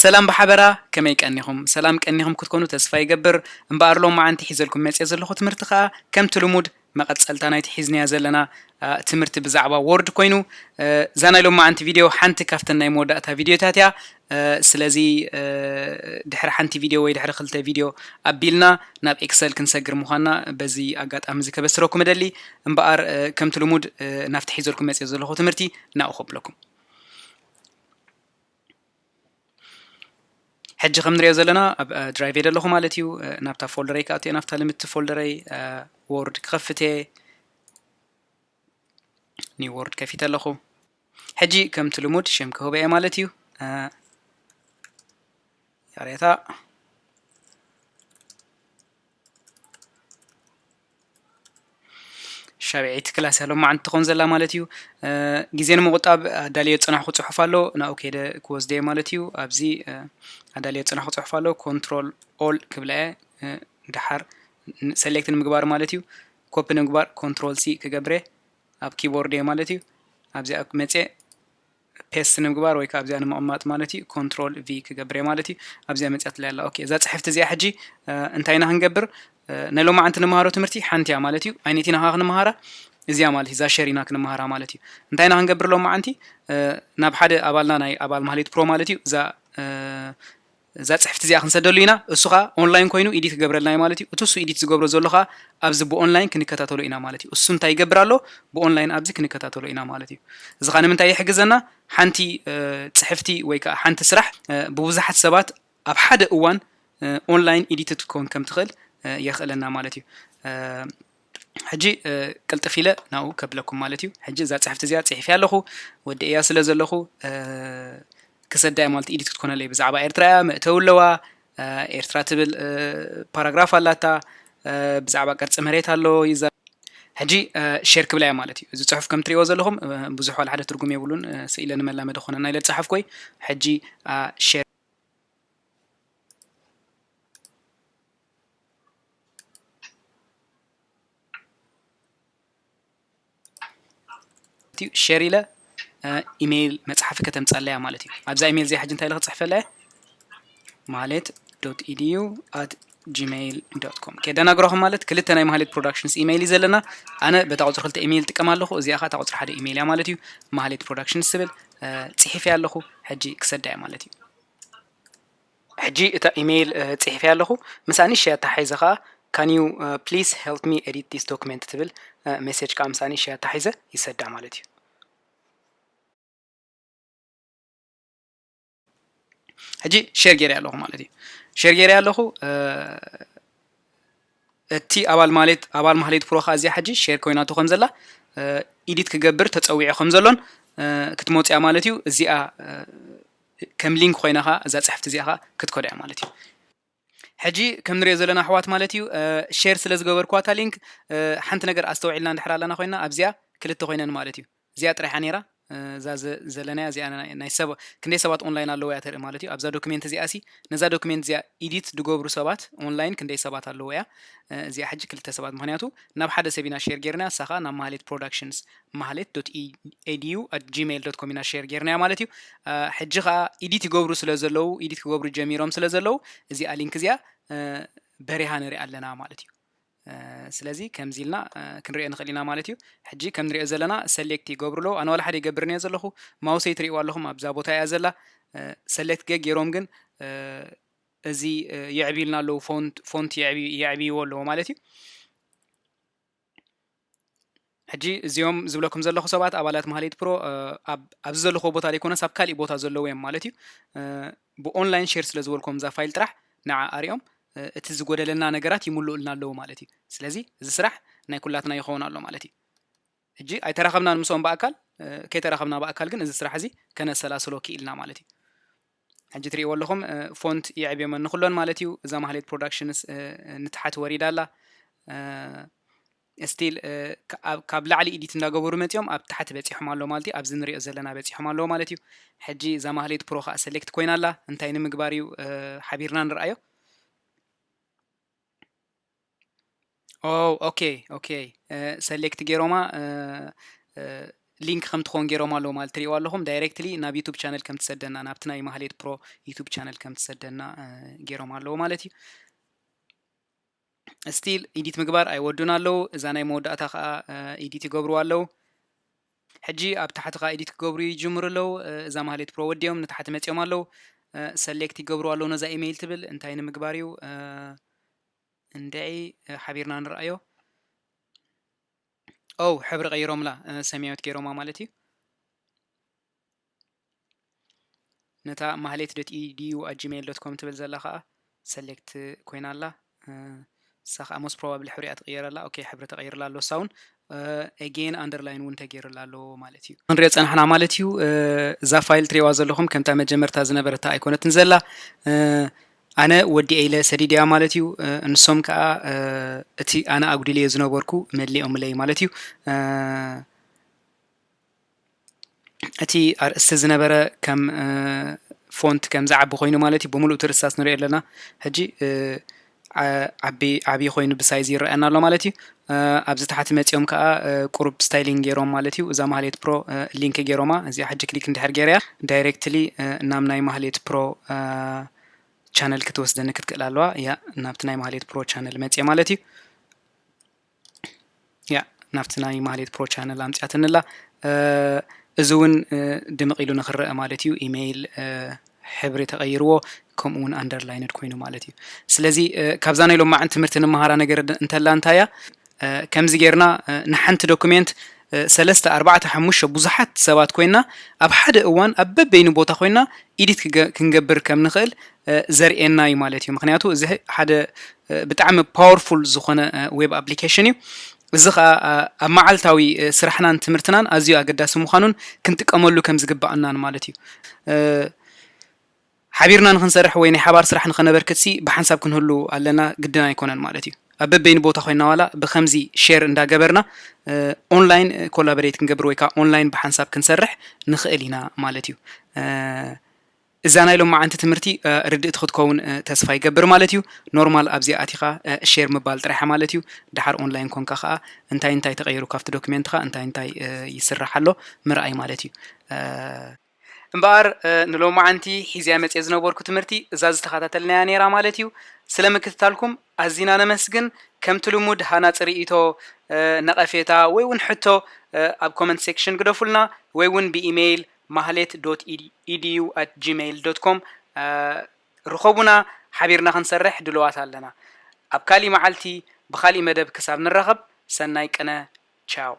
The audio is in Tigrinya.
ሰላም ብሓበራ፣ ከመይ ቀኒኹም? ሰላም ቀኒኹም ክትኮኑ ተስፋ ይገብር። እምበኣር ሎማዓንቲ ሒዘልኩም መፅየ ዘለኹ ትምህርቲ ኸኣ ከምቲ ልሙድ መቐጸልታ ናይቲ ሒዝናዮ ዘለና፣ እ፣ ትምህርቲ ብዛዕባ ወርድ ኮይኑ፣ እ፣ እዛ ናይ ሎማዓንቲ ቪድዮ ሓንቲ ካብተን ናይ መወዳእታ ቪድዮታት እያ። እ፣ ስለዚ፣ እ፣ ድሕሪ ሓንቲ ቪድዮ ወይ ድሕሪ ክልተ ቪድዮ ኣቢልና ናብ ኤክሰል ክንሰግር ምዃንና በዚ ኣጋጣሚ እዚ ከበስረኩም እደሊ። እምበኣር፣ እ፣ ከምቲ ልሙድ፣ እ፣ ናብቲ ሒዘልኩም መፅየ ዘለኹ ትምህርቲ ናብኡ ከብለኩም። ሕጂ ከም ንሪኦ ዘለና ኣብ፣ እ፣ ድራይቭ እየ ዘለኹ ማለት እዩ። እ፣ ናብታ ፎልደረይ ክኣቱ እየ፣ ናብታ ልምድቲ ፎልደረይ፣ እ፣ ወርድ ክኸፍት እየ። ኒው ወርድ ከፊተ ኣለኹ። ሕጂ ከምቲ ልሙድ ሽም ክህቦ እየ ማለት እዩ። እ፣ ያሬታ ሻብዐይቲ ክላስ እያ ሎማዓንቲ ትኾን ዘላ ማለት እዩ። እ፣ ግዜ ንምቑጣብ ኣዳልዮ ዝጸናሕኩ ጽሑፍ ኣሎ፣ ናብኡ ከይደ ክወስዶ እየ ማለት እዩ። ኣብዚ፣ እ፣ ኣዳልዮ ዝጸናሕኩ ጽሑፍ ኣሎ፣ ኮንትሮል ኦል ክብላ እየ። እ፣ ደሓር ን-፣ ሰሌክት ንምግባር ማለት እዩ። ኮፒ ንምግባር ኮንትሮል ሲ ክገብር እየ፣ ኣብ ኪቦርድ እየ ማለት እዩ። ኣብዚኣ መጽየ ፔስት ንምግባር ወይ ከዓ ኣብዚኣ ንምቕማጥ ማለት እዩ፣ ኮንትሮል ቪ ክገብር እየ ማለት እዩ። ኣብዚኣ መጽያትለይ ኣላ። ኦኬ፣ እዛ ጽሕፍቲ እዚኣ ሕጂ፣ እ፣ እንታይ ኢና ክንገብር? እ፣ ናይ ሎማዓንቲ ንመሃሮ ትምህርቲ ሓንቲ እያ ማለት እዩ። ኣይነቲ ኢና ከዓ ክንመሃራ? እዚኣ ማለት እዩ፣ እዛ ሸር ኢና ክንመሃራ ማለት እዩ። እንታይ ኢና ክንገብር ሎማዓንቲ? እ፣ ናብ ሓደ ኣባልና ናይ ኣባል ማህሌት ፕሮ ማለት እዩ፣ እዛ፣ እ፣ እዛ ጽሕፍቲ እዚኣ ክንሰደሉ ኢና። እሱ ኸኣ ኦንላይን ኮይኑ ኢዲት ክገብረልና እዩ ማለት እዩ። እቲ እሱ ኢዲት ዝገብሮ ዘሎ ኸኣ ኣብዚ ብኦንላይን ክንከታተሎ ኢና ማለት እዩ። እሱ እንታይ ይገብር ኣሎ? ብኦንላይን ኣብዚ ክንከታተሎ ኢና ማለት እዩ። እዚ ኸኣ ንምንታይ ይሕግዘና? ሓንቲ፣ እ፣ ጽሕፍቲ ወይ ከኣ ሓንቲ ስራሕ፣ እ፣ ብብዙሓት ሰባት ኣብ ሓደ እዋን፣ እ፣ ኦንላይን ኢዲት ክትከውን ከም ትኽእል፣ እ፣ የኽእለና ማለት እዩ። እ፣ ሕጂ፣ እ፣ ቅልጥፍ ኢለ ናብኡ ከብለኩም ማለት እዩ። ሕጂ እዛ ጽሕፍቲ እዚኣ ጽሒፈያ ኣለኹ፣ ወዲኤያ ስለ ዘለኹ፣ እ፣ ክሰዳ እየ ማለት ኢዲት ክትኮነለይ። ብዛዕባ ኤርትራ እያ፣ መእተዊ ኣለዋ፣ እ፣ ኤርትራ ትብል፣ እ፣ ፓራግራፍ ኣላታ፣ እ፣ ብዛዕባ ቅርጺ መሬት ኣሎ፣ ይዛ-፣ ሕጂ፣ እ፣ ሼር ክብላ እያ ማለት እዩ። እዚ ጽሑፍ ከም ትርእይዎ ዘለኹም፣ እ፣ ብዙሕ ዋላ ሓደ ትርጉም የብሉን፣ እ፣ ስኢለ ንመላመዲ ኮነና ኢለ ዝጸሓፍኩ እየ። ሕጂ፣ እ፣ ሼር ዩ ሼር ኢለ፣ እ፣ ኢሜይል መጽሓፊ ከተምጻለያ ማለት እዩ። ኣብዛ ኢሜይል እዚኣ ሕጂ እንታይ ኢለ ክጽሕፈላ እየ? ማህሌት ዶት ኢዲዩ ኣት ጂሜይል ዶት ኮም። ከደናግረኹም ማለት ክልተ ናይ ማህሌት ፕሮዳክሽንስ ኢሜይል እዩ ዘለና። ኣነ በታ ቁጽሪ ክልተ ኢሜይል ጥቀም ኣለኹ፣ እዚኣ ኸኣ እታ ቁጽሪ ሓደ ኢሜይል እያ ማለት እዩ። ማህሌት ፕሮዳክሽንስ ትብል፣ እ፣ ጽሒፈያ ኣለኹ፣ ሕጂ ክሰዳ እየ ማለት እዩ። ሕጂ እታ ኢሜይል፣ እ፣ ጽሒፈያ ኣለኹ። ምስኣ ንእሽተይ ኣተሓሒዘ ኸኣ፣ "Can you, እ፣ please help me edit this document?" ትብል፣ እ፣ ሜሴጅ ከኣ ምስኣ ንእሽተይ ኣተሓሒዘ ይሰዳ ማለት እዩ። ሕጂ ሼር ገይረ ኣለኹ ማለት እዩ። ሼር ገይረ ኣለኹ፣ እ፣ እቲ ኣባል ማሌት፣ ኣባል ማህሌት ፕሮ ኸኣ እዚኣ ሕጂ ሼር ኮይናቶ ከም ዘላ፣ እ፣ ኢዲት ክገብር ተጸዊዑ ከም ዘሎን፣ እ፣ ክትመጽእ እያ ማለት እዩ። እዚኣ፣ እ፣ ከም ሊንክ ኮይና ኸኣ እዛ ጽሕፍቲ እዚኣ ኸኣ ክትከዶ እያ ማለት እዩ። ሕጂ ከም ንሪኦ ዘለና ኣሕዋት ማለት እዩ፣ እ፣ ሼር ስለ ዝገበርኳ እታ ሊንክ፣ እ፣ ሓንቲ ነገር ኣስተውዒልና እንድሕር ኣለና ኮይና ኣብዚኣ ክልተ ኮይነን ማለት እዩ። እዚኣ ጥራሕ እያ ነይራ፣ እ፣ እዛ ዘ-፣ ዘለናያ እዚኣ ናይ፣ ናይ ሰብ-፣ ክንደይ ሰባት ኦንላይን ኣለዎ እያ ተርኢ ማለት እዩ። ኣብዛ ዶክሜንት እዚኣ ሲ፣ ነዛ ዶክሜንት እዚኣ ኢዲት ዝገብሩ ሰባት ኦንላይን ክንደይ ሰባት ኣለዎ እያ። እ፣ እዚኣ ሕጂ ክልተ ሰባት፣ ምኽንያቱ ናብ ሓደ ሰብ ኢና ሼር ጌርና፣ እሳ ኸኣ ናብ ማህሌት ፕሮዳክሽንስ፣ ማህሌት ዶት ኤ ዲ ዩ ኣት ጂሜይል ዶት ኮም ኢና ሼር ጌርናያ ማለት እዩ። እ፣ ሕጂ ኸኣ ኢዲት ይገብሩ ስለ ዘለዉ፣ ኢዲት ክገብሩ ጀሚሮም ስለ ዘለዉ፣ እዚኣ ሊንክ እዚኣ፣ እ፣ በሪሃ ንሪኣ ኣለና ማለት እዩ። እ፣ ስለዚ ከምዚ ኢልና፣ እ፣ ክንሪኦ ንኽእል ኢና ማለት እዩ። ሕጂ ከም ንሪኦ ዘለና ሰሌክት ይገብሩ ኣለዉ። ኣነ ዋላ ሓደ ይገብርን እየ ዘለኹ። ማውሰይ ትርእይዋ ኣለኹም፣ ኣብዛ ቦታ እያ ዘላ። እ፣ ሰሌክት ገ-፣ ገይሮም ግን፣ እ፣ እዚ፣ እ፣ የዕብዩልና ኣለዉ። ፎንት፣ ፎንት የዕብዩ-፣ የዕብይዎ ኣለዉ ማለት እዩ። ሕጂ እዚኦም ዝብለኩም ዘለኹ ሰባት ኣባላት ማህሌት ፕሮ፣ እ፣ ኣብ፣ ኣብዚ ዘለኹዎ ቦታ ዘይኮነስ ኣብ ካሊእ ቦታ ዘለዉ እዮም ማለት እዩ። እ፣ ብኦንላይን ሼር ስለ ዝበልኩም እዛ ፋይል ጥራሕ ንዓ ኣሪኦም፣ እ፣ እቲ ዝጎደለና ነገራት ይምልኡልና ኣለዉ ማለት እዩ። ስለዚ እዚ ስራሕ ናይ ኩላትና ይኸውን ኣሎ ማለት እዩ። ሕጂ ኣይተራኸብናን ምስኦም ብኣካል፣ እ፣ ከይተራኸብና ብኣካል ግን እዚ ስራሕ እዚ ከነሰላስሎ ክኢልና ማለት እዩ። ሕጂ ትርእይዎ ኣለኹም፣ እ፣ ፎንት የዕብዮመን ንኹለን ማለት እዩ። እዛ ማህሌት ፕሮዳክሽንስ፣ እ፣ ንታሕቲ ወሪዳ ኣላ። እ፣ ስቲል፣ እ፣ ካ-፣ ኣብ፣ ካብ ላዕሊ ኢዲት እንዳገበሩ መጺኦም ኣብ ታሕቲ በጺሖም ኣለዉ ማለት እዩ። ኣብዚ ንሪኦ ዘለና በጺሖም ኣለዉ ማለት እዩ። ሕጂ እዛ ማህሌት ፕሮ ኸኣ ሰሌክት ኮይና ኣላ። እንታይ ንምግባር እዩ? እ፣ ሓቢርና ንርኣዮ። ኦ፣ ኦኬ፣ ኦኬ። እ፣ ሰሌክት ገይሮማ፣ እ፣ እ፣ ሊንክ ከም ትኾን ገይሮም ኣለዉ ማለት ትሪእዋ ኣለኹም። ዳይሬክትሊ ናብ ዩቱብ ቻነል ከም ትሰደና፣ ናብቲ ናይ ማህሌት ፕሮ ዩቱብ ቻነል ከም ትሰደና ገይሮም ኣለዉ ማለት እዩ። ስቲል ኢዲት ምግባር ኣይወዱን ኣለዉ። እዛ ናይ መወዳእታ ከዓ ኢዲት ይገብርዋ ኣለዉ። ሕጂ ኣብ ታሕቲ ከዓ ኢዲት ክገብሩ ይጅምሩ ኣለዉ። እዛ ማህሌት ፕሮ ወዲኦም ንታሕቲ መፂኦም ኣለዉ። ሰሌክት ይገብሩ ኣለዉ ነዛ ኢሜይል ትብል። እንታይ ንምግባር እዩ? እንድዒ ሓቢርና ንረኣዮ። ኦው፣ ሕብሪ ቀይሮምላ፣ ሰማያዊት ገይሮማ ማለት እዩ። ነታ ማህሌት ዶት ኢዲዩ ኣት ጂሜይል ዶት ኮም ትብል ዘላ ከዓ ሰሌክት ኮይና ኣላ። እሳ ከዓ ሞስት ፕሮባብሊ ሕብሪኣ ትቕየር ኣላ። ኦኬ፣ ሕብሪ ተቐይርላ ኣሎ እሳ እውን። ኤጌን ኣንደርላይን እውን ተገይርላ ኣሎ ማለት እዩ። ክንሪኦ ፀናሕና ማለት እዩ። እዛ ፋይል ትሪእዋ ዘለኹም ከምታ መጀመርታ ዝነበረታ ኣይኮነትን ዘላ። ኣነ ወዲኤ ኢለ ሰዲድያ ማለት እዩ። ንሶም ከዓ እቲ ኣነ ኣጉዲልዮ ዝነበርኩ መሊኦምለይ ማለት እዩ። እቲ ኣርእስቲ ዝነበረ ከም ፎንት ከም ዝዓቢ ኮይኑ ማለት እዩ። ብምሉእ እቲ ርሳስ ንሪኦ ኣለና። ሕጂ ዓቢ ዓቢ ኮይኑ ብሳይዝ ይረኣየና ኣሎ ማለት እዩ። ኣብዚ ታሕቲ መፂኦም ከዓ ቁሩብ ስታይሊንግ ገይሮም ማለት እዩ። እዛ ማህሌት ፕሮ ሊንክ ገይሮማ። እዚኣ ሕጂ ክሊክ እንድሕር ገይረያ ዳይሬክትሊ ናብ ናይ ማህሌት ፕሮ ቻነል ክትወስደኒ ክትክእል ኣለዋ። ያ ናብቲ ናይ ማህሌት ፕሮ ቻነል መፅየ ማለት እዩ። ያ ናብቲ ናይ ማህሌት ፕሮ ቻነል ኣምፅኣትንላ። እዚ እውን ድምቕ ኢሉ ንክረአ ማለት እዩ። ኢሜይል ሕብሪ ተቐይርዎ፣ ከምኡ እውን ኣንደርላይንድ ኮይኑ ማለት እዩ። ስለዚ ካብዛ ናይ ሎማዕን ትምህርቲ ንመሃራ ነገር እንተላ እንታይ እያ? ከምዚ ጌርና ንሓንቲ ዶኩሜንት ሰለስተ ኣርባዕተ ሓሙሽተ ብዙሓት ሰባት ኮይና ኣብ ሓደ እዋን ኣብ በበይኑ ቦታ ኮይና ኢዲት ክንገብር ከም ንኽእል ዘርእየና እዩ ማለት እዩ። ምክንያቱ እዚ ሓደ ብጣዕሚ ፓወርፉል ዝኾነ ዌብ ኣፕሊኬሽን እዩ። እዚ ከዓ ኣብ መዓልታዊ ስራሕናን ትምህርትናን ኣዝዩ ኣገዳሲ ምዃኑን ክንጥቀመሉ ከም ዝግባኣናን ማለት እዩ። ሓቢርና ንክንሰርሕ ወይ ናይ ሓባር ስራሕ ንኸነበርክትሲ ብሓንሳብ ክንህሉ ኣለና ግድን ኣይኮነን ማለት እዩ። ኣብ በበይኑ ቦታ ኮይና ዋላ ብከምዚ ሼር እንዳገበርና ኦንላይን ኮላቦሬት ክንገብር ወይ ከዓ ኦንላይን ብሓንሳብ ክንሰርሕ ንኽእል ኢና ማለት እዩ። እዛ ናይ ሎማዓንቲ ትምህርቲ ርድእቲ ክትከውን ተስፋ ይገብር ማለት እዩ። ኖርማል ኣብዚኣ ኣቲኻ ሼር ምባል ጥራሕ ማለት እዩ። ድሓር ኦንላይን ኮንካ ከዓ እንታይ እንታይ ተቐይሩ ካብቲ ዶክሜንትኻ እንታይ እንታይ ይስራሕ ኣሎ ምርኣይ ማለት እዩ። እምበኣር ንሎማዓንቲ ሒዝያ መፅየ ዝነበርኩ ትምህርቲ እዛ ዝተኸታተልናያ ነይራ ማለት እዩ። ስለ ምክትታልኩም ኣዚና ነመስግን። ከምቲ ልሙድ ሃናፂ ርኢቶ፣ ነቐፌታ ወይ እውን ሕቶ ኣብ ኮመንት ሴክሽን ግደፉልና ወይ እውን ብኢሜይል ማህሌት ዶት ኢዲዩ ኣት ጂሜይል ዶት ኮም ርኸቡና። ሓቢርና ክንሰርሕ ድልዋት ኣለና። ኣብ ካሊእ መዓልቲ ብኻሊእ መደብ ክሳብ ንራኸብ ሰናይ ቅነ። ቻው።